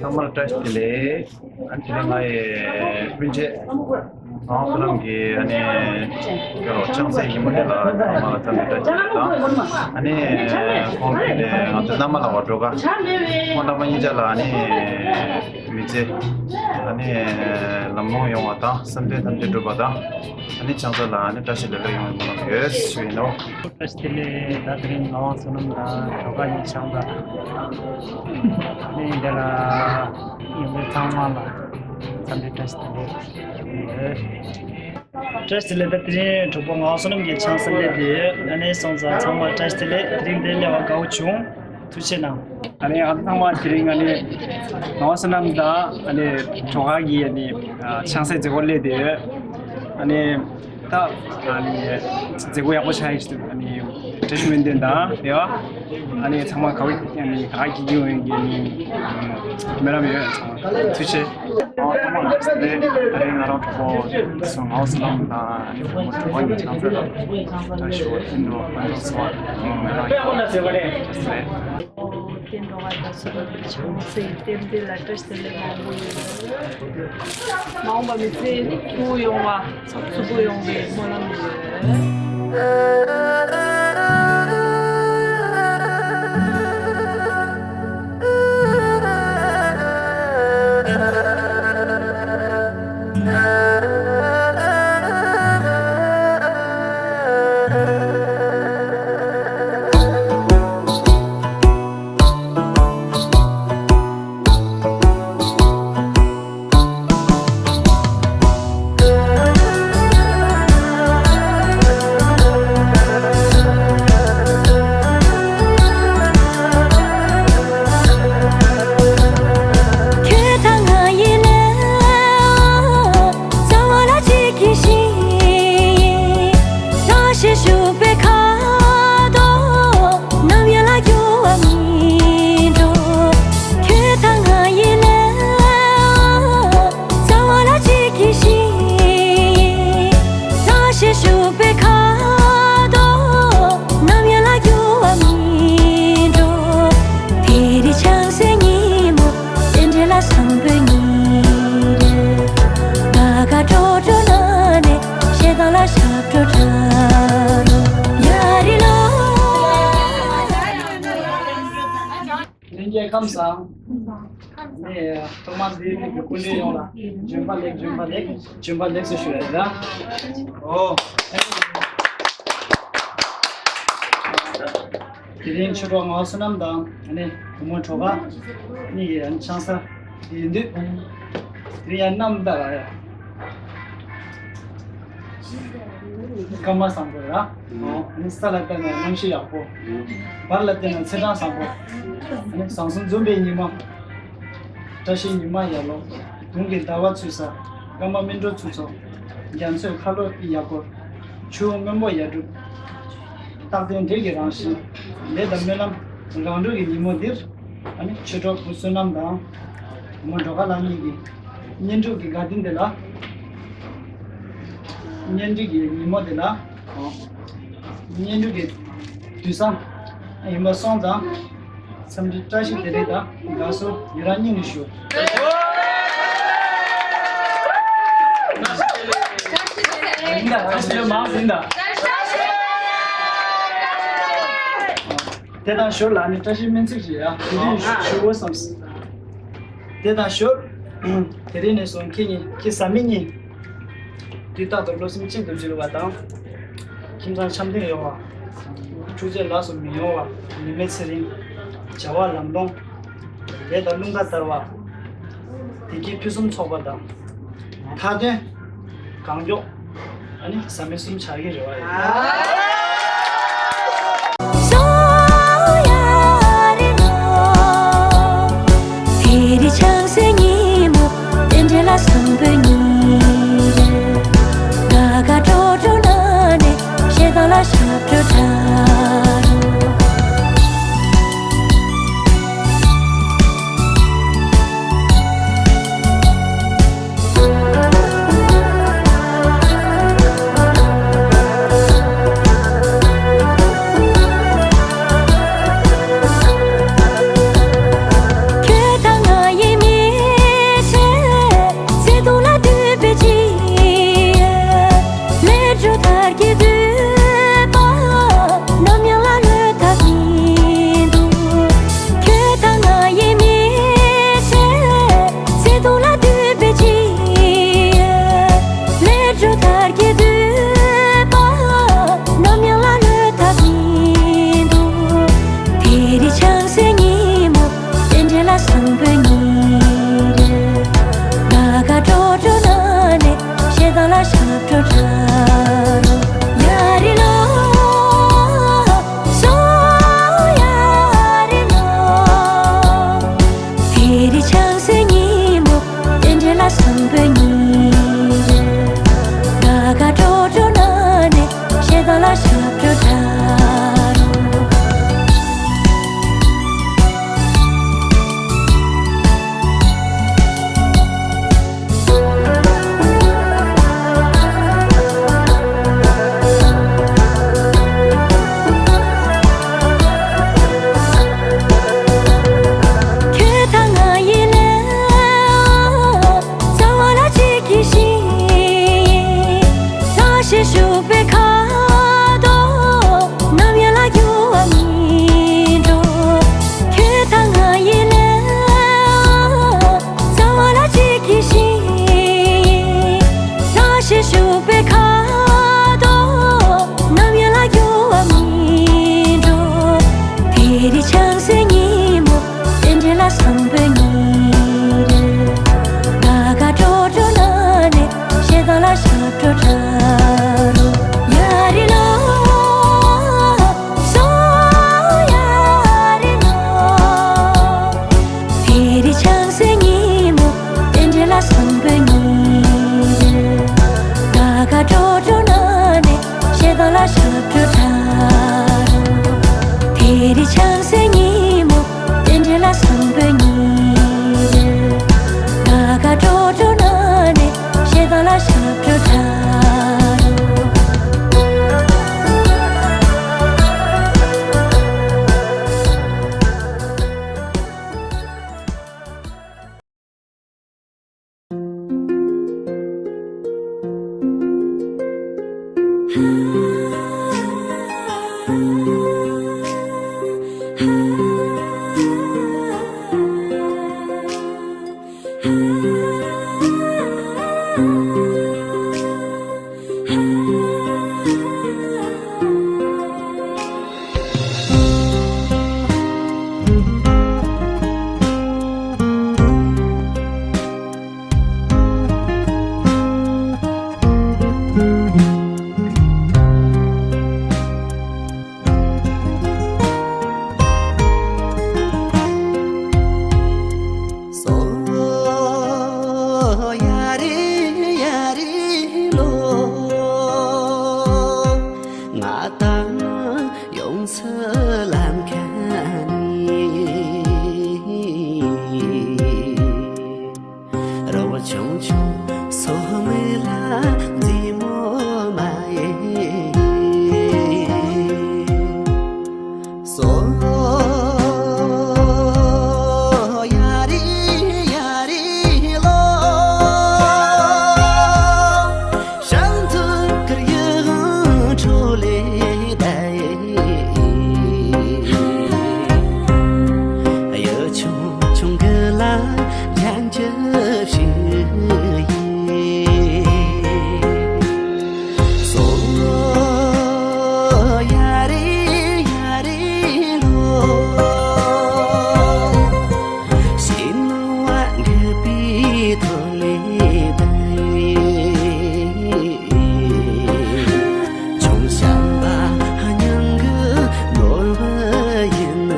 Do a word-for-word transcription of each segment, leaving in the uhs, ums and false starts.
ཚང་མར་བཀྲ་ཤིས་བདེ་ལེགས། ཨ་ནི་དེ་རིང་ང་ཡི་སྤུན་མཆེད་ངག་དབང་བསོད་ནམས་ཀྱི་ཨ་ནི་ཆང་སའི་ཉིན་མོ་དེ་ལ་ཚང་མ་ལ་འཚམས་འདྲི་བཀྲ་ཤིས་བདེ་ལེགས་དང་། ཨ་ནི་ཁོང་གིས་ནི་ང་ཚོའི་མནའ་མ་ལགས་པ་སྒྲོལ་དཀར་ཁོང་རྣམ་པ་གཉིས་ཆ་ལ་ཨ་ནི་མི་ཚེ་ཨ་ནི་ལམ་ལྷོང་ཡོང་བ་དང་བསམ་དོན་ཐམས་ཅད་འགྲུབ་པ་དང་། ཨ་ནི་ཆང་ས་ལ་ཨ་ནི་བཀྲ་ཤིས་ལེགས་ལེགས་ཡོང་བའི་སྨོན་ལམ་ཡོད་ཞུ་ཡིན་ནོ། བཀྲ་ཤིས་བདེ་ལེགས། ད་དེ་རིང་ངག་དབང་བསོད་ནམས་དང་སྒྲོལ་དཀར་གཉིས་ཆང་ས་ནི་འདི་ལ་ཡོང་མཁན་ཚང་མ་ལ་འཚམས་འདྲི་བཀྲ་ཤིས་བདེ་ལེགས་ཞུ་གི་ཡོད། བཀྲ་ཤིས་བདེ་ལེགས། ད་དེ་རིང་གྲོགས་པོ་ངག་དབང་བསོད་ནམས་ཀྱི་ཆང་ས་སླེབས་ཏེ་ཡོད། ཨ་ནི་སོང་ཙང་ཚང་མ་བཀྲ་ཤིས་བདེ་ལེགས། དེ་རིང་འདིར་སླེབས་པ་དགའ་བོ་བྱུང་། ཐུགས་རྗེ་གནང་། ཨ་ནི་ང་ཚོ་ཚང་མ་དེ་རིང་ཨ་ནི་ངག་དབང་བསོད་ནམས་དང་ཨ་ནི་སྒྲོལ་དཀར་གྱི་ཨ་ནི་ཆང་སའི་མཛད་སྒོར་སླེབས་ཏེ་ཡོད། ཨ་ནི་ད་ཨ་ནི་མཛད་སྒོ་ཡག་པོ་ཆགས་ཡོད་ཅེས་ཨ་ནི་བཀྲ་ཤིས་སྨོན་འདུན་དང་ཡ། ཨ་ནི་ཚང་མ་དགའ་བོ་ཨ་ནི་དགའ་སྐྱིད་ཡོང་བའི་ཨ་ནི་སྨོན་ལམ་ཡོད། ཚང་མ་ཐུགས་རྗེ་ཆེ། ཨ་ནི་ང་རང་གྲོགས་པོ་ཚོ་ངག་དབང་བསོད་ནམས་དང་ཨ་ནི་བུ་མོ་སྒྲོལ་དཀར་གྱི་ཆང་ས་ལ་ད་ཞུ་བ་ཨིན་འགྲོ་ཨ་ནི་སོང་ཨ་ནི་ང་རང་གྲོགས་པོ་ཚོ་རེད། ཨོ། རྟེན་འབྲེལ་བ་དང་སོགས་པའི་བྱང་སེམས་རྟེན་འབྲེལ་ལ་བཀྲ་ཤིས་བདེ་ལེགས་མང་པོ་ཡོད། མ་འོངས་པ་མི་ཚེ་མཐུན་ཡོང་བ་ཚོགས་རྩུབ་པོ་ཡོང་བའི་སྨོན་ལམ་ཡོད། ཁྱོད་དང་ང་ཡི་ལས་རྩ་བ་ལ་གཅིག་གི་ཞིང་། བཀྲ་ཤིས་ཞུགས་པའི་ཁ་དོག་ནམ་ཡང་ལ་འགྱུར་བ་མི་འགྲོ། ཁྱོད་དང་ང་ཡི་ལས་རྩ་བ་ལ་གཅིག་གི་ཞིང་། བཀྲ་ཤིས་ཞུགས་པའི་ཁ་དོག་ནམ་ཡང་ལ་འགྱུར་བ་མི་འགྲོ། དེ་རིང་ཆང་སའི་ཉིན་མོ། རྟེན་འབྲེལ་ལ་བཟང་པོའི་ཉིན་རེ། དགའ་དགའ་སྤྲོ་སྤྲོ་ན་ནས་ཞེ་སྡང་ལ་ཞབས་བྲོ་འཁྲབ་རོགས། ཡ་རི་ལོ། ལྷན་རྒྱས་ཁམས་བཟང་། ནས་ཐོག་མར་འདིའི་མི་གི་སྐུ་མགྲོན་ཡོངས་ལ་བྱོན་པ་ལེགས། བྱོན་པ་ལེགས། བྱོན་པ་ལེགས་སུ་ཞུ་ཡ་ར། ཨོ། དེ་རིང་ཆོས་གྲོགས་ངག་དབང་བསོད་ནམས་དང་ཨ་ནི་བུ་མོ་སྒྲོལ་དཀར་གཉིས་ཀྱི་ཨ་ནི་ཆང་ས་ཡིན་དུས། དེ་རིང་ཡང་གནམ་ལྟར་ཡ། སྐར་མ་བཟང་པོ་ར། ཨ་ནི་ས་ལ་ལྟ་ན་གནམ་གཤིས་ཡག་པོ། བར་ལ་ལྟ་ན་ཚེས་གྲངས་བཟང་པོ། ཨ་ནི་བཟང་གསུམ་འཛོམས་པའི་ཉི་མ། བཀྲ་ཤིས་ཉི་མ་ཡར་ལོངས། དུང་གི་ཟླ་བ་ཚུད་ས། སྐར་མ་སྨིན་དྲུག་ཚུད་ཚོགས། རྒྱ་མཚོའི་ཁ་ལོ་ཡར་སྐོར། ཆུ་བོ་སྔོན་པོ་ཡར་འབྲུབ། རྟག་བརྟན་འབྲེལ་གྱི་རང་བཞིན། ལས་དང་སྨོན་ལམ་རང་གྲོལ་གྱི་ཉིན་མོ་འདིར། ཨ་ནི་ཆོས་གྲོགས་བུ་བསོད་ནམས་དང་། བུ་མོ་སྒྲོལ་དཀར་ལགས་གཉིས་ཀྱི་གཉེན་སྒྲིག་གི་དགའ་སྟོན་འདི་ལ། གཉེན་སྒྲིག་གི་ཉིན་མོ་འདི་ལ། གཉེན་སྒྲིག་གི་དུས་བཟང་ཡིན་པ་སོང་ཙང་། འཚམས་འདྲི་བཀྲ་ཤིས་བདེ་ལེགས་དང་དགའ་བསུ་ཡི་རང་སྙིང་ནས་ཞུ། ཡིན་ད། བཀྲ་ཤིས་བདེ་ལེགས་མང་ཡིན་ད། དེ་དང་ཞོར་ལ་ནི་བཀྲ་ཤིས་སྨོན་ཚིག་ཅིག་ཡ་དེ་དུས་ཞུ་དགོས་བསམས། དེ་དང་ཞོར། དེ་རིང་ནས་བཟུང་ཁྱེད་གཉིས་ཁྱེད་བཟའ་མི་གཉིས། དུས་རྟག་ཏུ་བློ་སེམས་གཅིག་ཏུ་འགྱུར་བ་དང་། ཁྱིམ་ཚང་འཆམ་མཐུན་ཡོང་བ། འཁྲུག་རྩོད་ལགས་སུ་མི་ཡོང་བ། ནད་མེད་ཚེ་རིང་། བྱ་བ་ལམ་ལྷོང་། ལས་དང་རླུང་རྟ་དར་བ། བདེ་སྐྱིད་ཕུན་སུམ་ཚོགས་པ་དང་། མཐའ་དོན་གང་མགྱོགས། ཨ་ནི་བཟའ་མི་གསུམ་ཆགས་ཀྱི་རེད་བ། ཡ། དེ་རིང་ཆང་སའི་ཉིན་མོ། རྟེན་འབྲེལ་ལ་བཟང་པོའི་ཉིན་རེ། དགའ་དགའ་སྤྲོ་སྤྲོ་ན་ནས་ཞེ་སྡང་ལ་ཞབས་བྲོ་འཁྲབ་རོགས། དེ་རིང་ཆང་སའི་ཉིན་མོ། རྟེན་འབྲེལ་ལ་བཟང་པོའི་ཉིན་རེད། དགའ་དགའ་སྤྲོ་སྤྲོ་ན་ནས་ཞེ་སྡང་ལ་ཞབས་བྲོ་འཁྲབ་རོགས། དེ་རིང་ཆང་སའི་ཉིན་མོ། རྟེན་འབྲེལ་ལ་བཟང་པོའི་ཉིན་རེད། དགའ་དགའ་སྤྲོ་སྤྲོ་ན་ནས་ཞེ་སྡང་ལ་ཞབས་བྲོ་འཁྲབ་རོགས། སོ་ཡ་རེ་ཡ་རེ་ལོ། ང་དང་ཡོངས་སུ་ལམ་ཁ་ནས། རོ་ཆུང་ཆུང་སོ་མི་ལ་མཛེས་མོ་མ་ཡེ། སོ་ཡ་རེ་ཡ་རེ་ལོ། ཤང་ཐུག་གར་ཡང་འཕྲོ་ལེ་ད་ཡེ། གཡུ་ཆུང་ཆུང་གི་ལ་རྒྱན་གྱི་ཞིག་ཡིན། སོ་ཡ་རེ་ཡ་རེ་ལོ། ཤིང་བ་འགུལ་པའི་ཐོག་ལས་བསྡད། ཆུང་བྱམས་པ་སྙིང་གི་ནོར་བུ་ཡིན།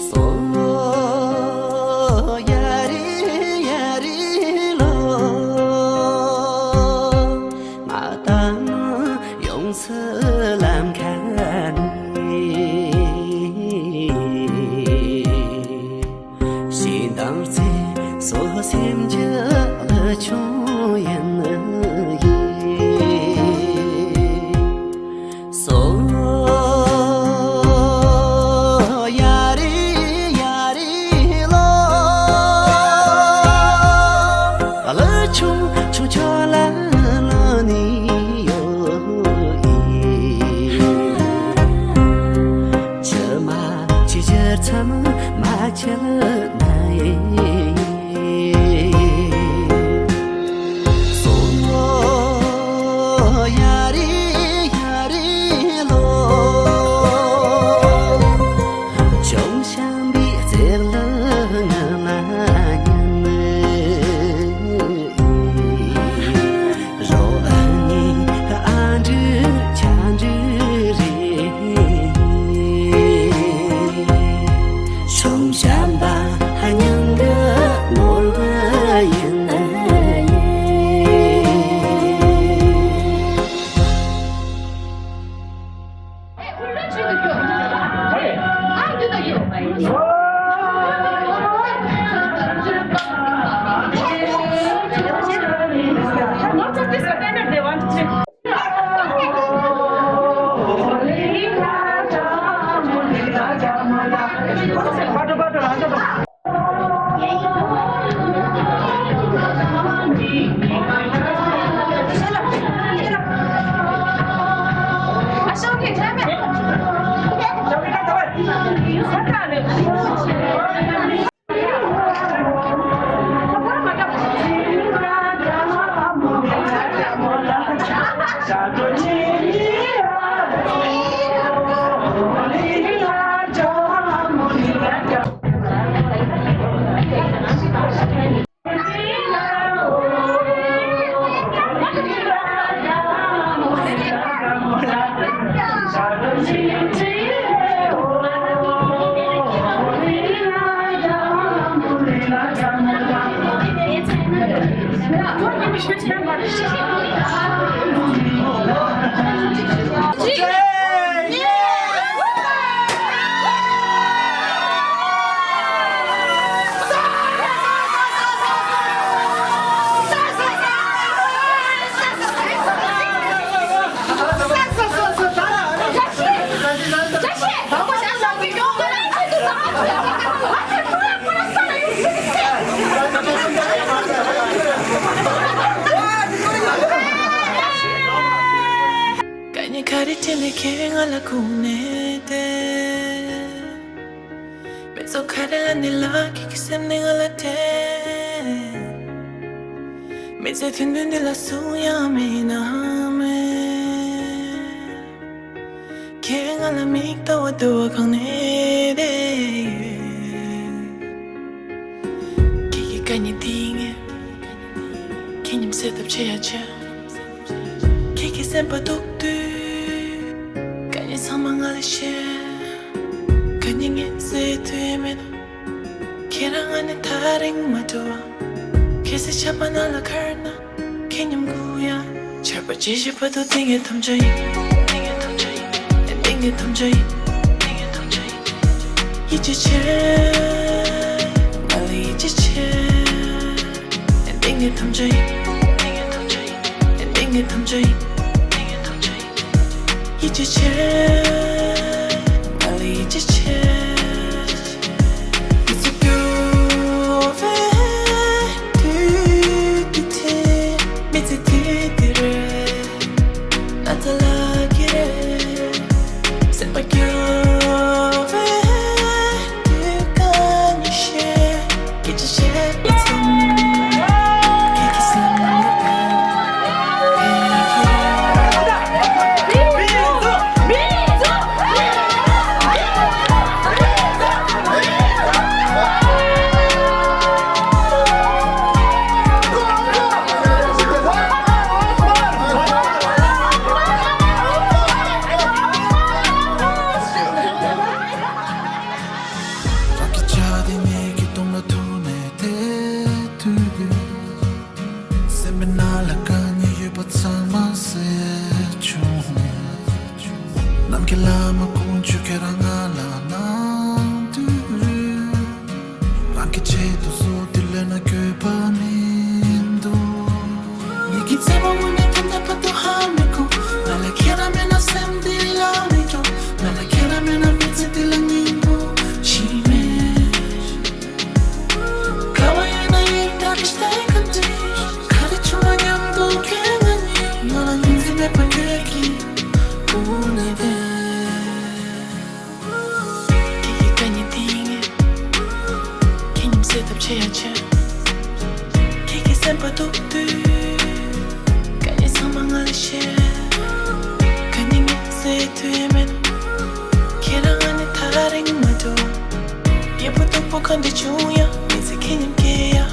སོ་ཡ་རེ་ཡ་རེ་ལོ། ང་དང་ཡོངས་སུ་ལམ་ཁ་ནས། ཞེ་སྡང་རྩེ་སོ་སེམས་ཀྱི་ལུ་ཆུང་ཡིན་ཡིན། སོ་ཡ་རེ་ཡ་རེ་ལོ། ལུ་ཆུང་ཆུང་ཁྱོད་ལ་ལོ་ནི་ཡོད་ཡིན། ཕྱི་མ་ཕྱི་ཕྱིར་མཚམས་མ་ཆད་ན་ཡིན། སོ་ཡ་རེ་ཡ་རེ་ལོ། ཆུང་བྱམས་པའི་རྩེ་ལ་ང་ལ་ཉན། རོ་ཨ་ནི་ཨ་འབྲུག་ཆ་འབྲུག་རེད། ཆུང་བྱམས་པ་སྙིང་གི་ནོར་བུ་ཡིན། དཀའ་ངལ་ག་རེ་འཕྲད་ནས་ཁྱེད་ང་ལ་ཁུག་ནས་བསྡད། མི་ཚོགས་ག་རེ་ལ་ནི་ལ་ཁྱེད་ཀྱི་སེམས་ནི་ང་ལ་དྲན། མི་ཚེ་མཐུན་པའི་འདི་ལ་སུ་ཡང་མེད་ན་མེད། ཁྱེད་ང་ལ་མིག་ལྟ་བ་དུ་བ་གང་ནས་བསྡད་ཡོད། ཁྱེད་ཀྱི་དཀའ་ངལ་འདི་ངས་ཁྱེད་མཉམ་སེལ་ཐབས་བྱེད་ཡ་བྱས། ཁྱེད་ཀྱི་སེམས་པ་སྡུག་དུས། དཀའ་ངལ་ཚང་མ་ང་ལ་བཤད། དཀའ་ངལ་ངས་སེལ་ཐུབ་མེད་ན། ཁྱེད་རང་ང་ནས་ཐག་རིང་མ་འགྲོ་བ། ཁྱེད་སེམས་ཆགས་པ་ནང་ལ་འཁར་ན། ཁྱེད་མཉམ་སྒུག་ཡ། ཆར་པ་ཇི་བཞིན་བར་དུ་དེ་ངའི་དམ་བཅའ་ཡིན། དེ་ངའི་དམ་བཅའ་ཡིན། དེ་ངའི་དམ་བཅའ་ཡིན། ཡིད་ཆེས་བྱེད། ང་ལ་ཡིད་ཆེས་བྱེད། དེ་ངའི་དམ་བཅའ་ཡིན། དེ་ངའི་དམ་བཅའ་ཡིན། ཡིད་ཆེས་བྱེད། ང་ལ་ཡིད་ཆེས་བྱེད། མི་ཚེ་སྐྱོ་བའི་དུས་དེ་དེ། མི་ཚེ་དེ་དེ་རེད། ན་ཚ་ལ་གི་རེད། སེམས་པ་སྐྱོ་བའི་དུས་གང་ཉིད་ཤེས། སྐད་ཆ་བཤད་པ་ཙམ། ཁྱེད་ཀྱི་སེམས་ལ་ཕན། རང་གི་ཆ་དེ་ངེད་ཀྱི་གདོང་ལ་ཐུག་ནས་བསྡད་དུས། སེམས་པའི་ནང་ལ་དཀའ་ངལ་ཡོད་པ་ཚང་མ་སེལ་བྱུང་། ནམ་མཁའི་ལྷ་མོ་དཀོན་མཆོག་ཁྱེད་རང་ང་ལ་གནང་དུས། རང་གི་ཆེད་དུ་བཟོ་དེ་ལས་ན་འགྱོད་པ་མི་འདུག་ངེད་ཀྱི་བརྩེ་བ་དངོས་གནས་ཐོག་མཐའ་བར་དུ་ཧ་མི་གོ། ང་ལ་ཁྱེད་རང་མེད་ན་སེམས་འདི་ལ་མི་འགྲོ། ང་ལ་ཁྱེད་རང་མེད་ན་མི་ཚེ་འདི་ལ་སྙིང་པོ་ཞིག་མེད། དཀའ་བ་ཡོད་ན་ཡིན་ད་གི་སྟེང་ག་འདྲི། ག་རེ་བྱུང་ན་མཉམ་དུ་ཁྱེད་ང་གཉིས། ང་ལ་ངོས་འཛིན་མེད་པ་ཁྱེད་ཀྱི་དབུ་ནས་བསྡད། ཁྱེད་ཀྱི་དཀའ་ངལ་འདི་ངས་ཁྱེད་མཉམ་སེལ་ཐབས་བྱེད་ཡ་བྱས། ཁྱེད་ཀྱི་སེམས་པ་སྡུག་དུས། དཀའ་ངལ་ཚང་མ་ང་ལ་བཤད། དཀའ་ངལ་ངས་སེལ་ཐུབ་ཡ་མེད་ན། ཁྱེད་རང་ང་ནས་ཐག་རིང་མ་འགྲོ་བ། ཡག་པོ་སྡུག་པོ་ག་འདྲ་བྱུང་ཡང་མི་ཚེ་ཁྱེད་མཉམ་སྐྱེལ་ཡ།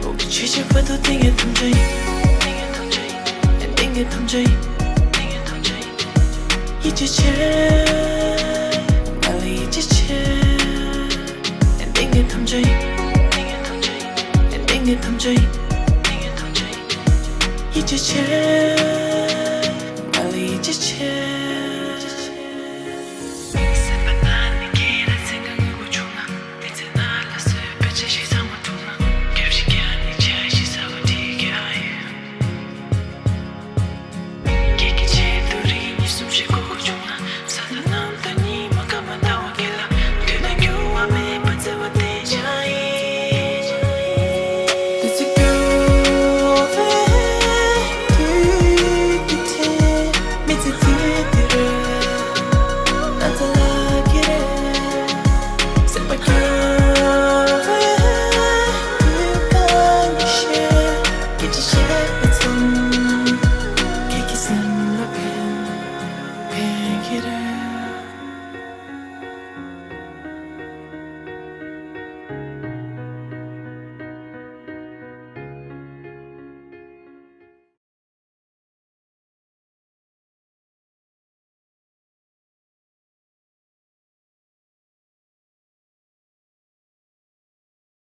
འོ་གི་ཆོས་ཆོས་བར་དུ་དེ་ངའི་དམ་བཅའ་ཡིན། དེ་ངའི་དམ་བཅའ་ཡིན། ཡིད་ཆེས་བྱེད། ང་ལ་ཡིད་ཆེས་བྱེད། དེ་ངའི་དམ་བཅའ་ཡིན། དེ་ངའི་དམ་བཅའ་ཡིན། ཡིད་ཆེས་བྱེད།